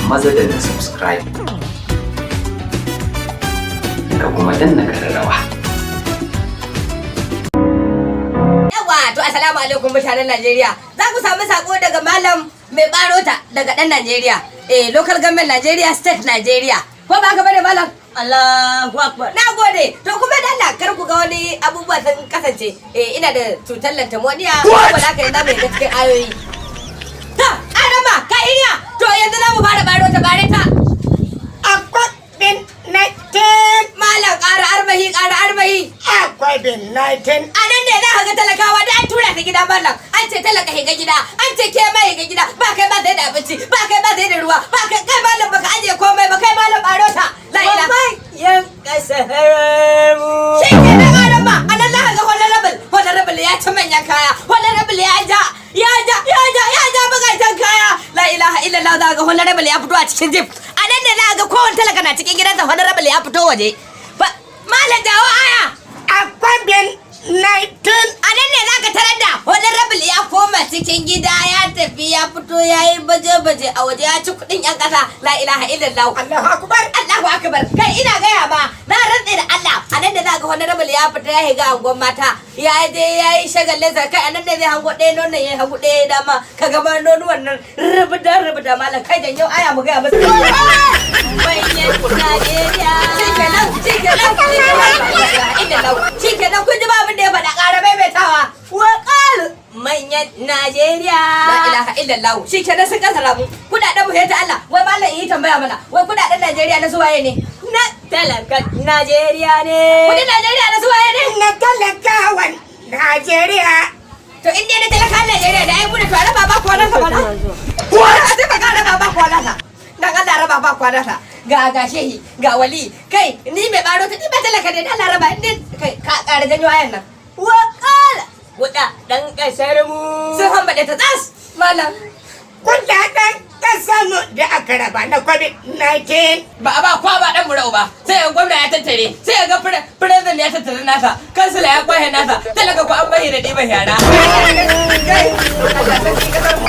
Maza danna subscribe ka kuma danna kararrawa. Yawa, to assalamu alaikum mutanen Najeriya. Za ku samu sako daga malam mai barota daga dan Najeriya. Eh, local government Najeriya, state Najeriya. Ko ba ka bane, malam? Allahu akbar. Na gode. To kuma da Allah kar ku ga wani abubuwa sun kasance. Eh, ina da cutar lantamoniya, saboda haka yanzu mu ga cikin ayoyi. Ta, Adama, ka iya. To yanzu za mu fara barota bare ta. Akwai 19. Malam, ƙara armahi, ƙara armahi. Akwai bin 19. A nan ne za ka ga talakawa da an tura ta gida, mallam. An ce talaka higa gida, an ce ke ma higa gida, ba kai ba sai da abinci, ba kai ba sai da ruwa, ba kai. Kai malam, baka aje komai ba. Kai malam, barota la ila Yan kasar mu. Shi ke nan, arama. A nan za ka ga honorable, honorable ya ci manyan kaya, honorable ya ja, ya ja, ya ja, ya ja bukatan kaya. La ilaha illallah. Za ka ga honorable ya fito a cikin jeep. A nan ne za ka ga kowane talaka na cikin gidansa, honorable ya fito waje. Malam, jawo aya. Akwai bin 19. A nan ne zaka tarar da honorable ya koma cikin gida, ya tafi, ya fito, ya yi baje-baje a waje, ya ci kuɗin yan ƙasa. La ilaha illallah. Allahu akbar. Allahu akbar. Kai, ina gaya ma, na rantse da Allah, a nan da zaka honorable ya fita, ya shiga angon mata, ya je ya yi shagalin sa. Kai, a nan ne zai hango ɗaya nonon, ya hango ɗaya dama, ka gama nonuwan nan rubuta rubuta. Malam, kai, janyo aya mu gaya masa. Manyan Najeriya. Shikenan, shikenan, shikenan, shikenan. Kun ji ba abin da ya faɗa, ƙara maimaitawa. Wa manyan Najeriya. La ilaha illallah. Shi kenan, sun kasa mu kudaden mu ta Allah. Wai malam, yi tambaya mana, wai kudaden Najeriya na suwaye ne? Na talakan Najeriya ne. Kudin Najeriya na suwaye ne? Na talakawan Najeriya. To in dai na talakan Najeriya da ai mu da, to a raba ba kwanan sa mana. A taimaka raba ba kwanan sa. Dan Allah raba ba kwanan sa. Ga shehi, ga wali. Kai, ni mai baro ta, ni ba talaka ne, Allah raba in dai kai ka ƙara janyo ayan nan. Wa qala kudaden kasar mu. Sun hambaɗe ta tsas, malam. Kudaden kasar mu da aka raba na COVID-19. Ba a ba kwa ba dan murau ba, sai yan gwamna ya tattare, sai ya ga president ya tattare nasa, kansila ya kwahe nasa, talaka ko an bahi da ɗiban yara. Kai, Allah sarki kasar mu.